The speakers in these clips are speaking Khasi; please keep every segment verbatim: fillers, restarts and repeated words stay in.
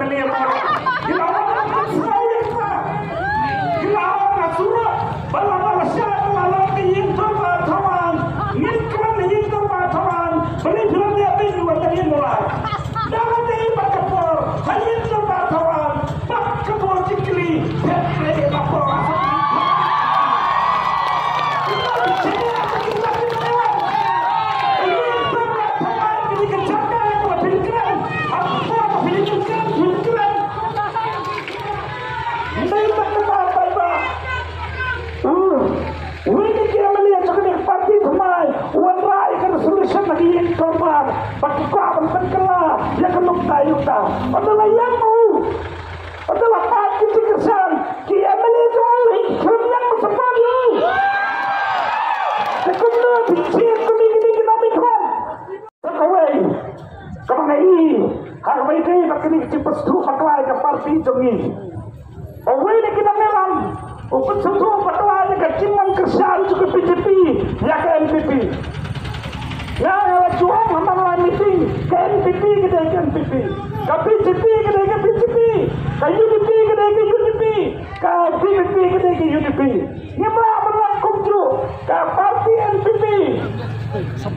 Ki la wan na surok, ba la ba la shah, ba la long ka ïing dorbar thaw an. Ngin kren ïing dorbar thaw an. Balei phi la leh beiñ wan ka ïing dorbar? Da lade bad ka por ha ïing dorbar thaw an, bad ka por jingkylli, phet leh ka por. Wei na ki M L A jong kane ka party thymmai u wanrah ïa ka resolution na ka ïing dorbar ba ki kwah ban pynkylla ïa ka nukta ïa uta. Ynda la ïeng ma u, ynda la pat ki jingkyrshan, ki M L A jong u hi ki khlem ïeng ban support ïa u. Te kumno phi jied kumne kine ki nongmihkhmat? Kawei kaba nga i ha kaba ïadei bad kane ka jingpynsngewthuh bakla ïa ka party jong ngi. Uwei na ki nongïalam u pynsngewthuh bakla ïa ka jingmang kyrshan jong ka B J P ïa ka N P P. Nga nga la ju ong ha man la meeting, ka N P P ka dei ka N P P, ka B J P ka dei ka B J P, ka U D P ka dei ka U D P, ka V P P ka dei ka U D P. Ngim lah ban long kumjuh, ka party N P P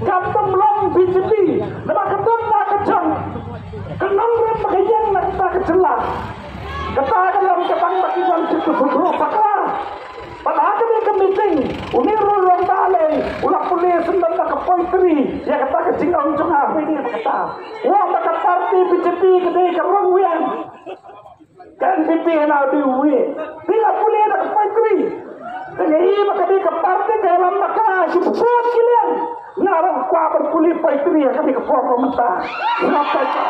kam tam long B J P. Namar ka don na ka jong ka nongrim ba ka ïeng na kata ka jylla. Kata ka long ka tang ba ki don ki tu tu bakla. Bad ha kane ka meeting une ruh u rangbah lei u la pule sngewbha da ka poetry ïa kata ka jingong jong nga. Phi dei ba kata u ong ba ka party B J P ka dei ka rong wiang. Ka N P P na u dei uwei. Phi la pule da ka poetry. Te nga i ba ka dei ka party ka ïalam bakla shi bun ki liang. Nga ruh kwah ban pule poetry ha kane ka por ba mynta. Nga poetry.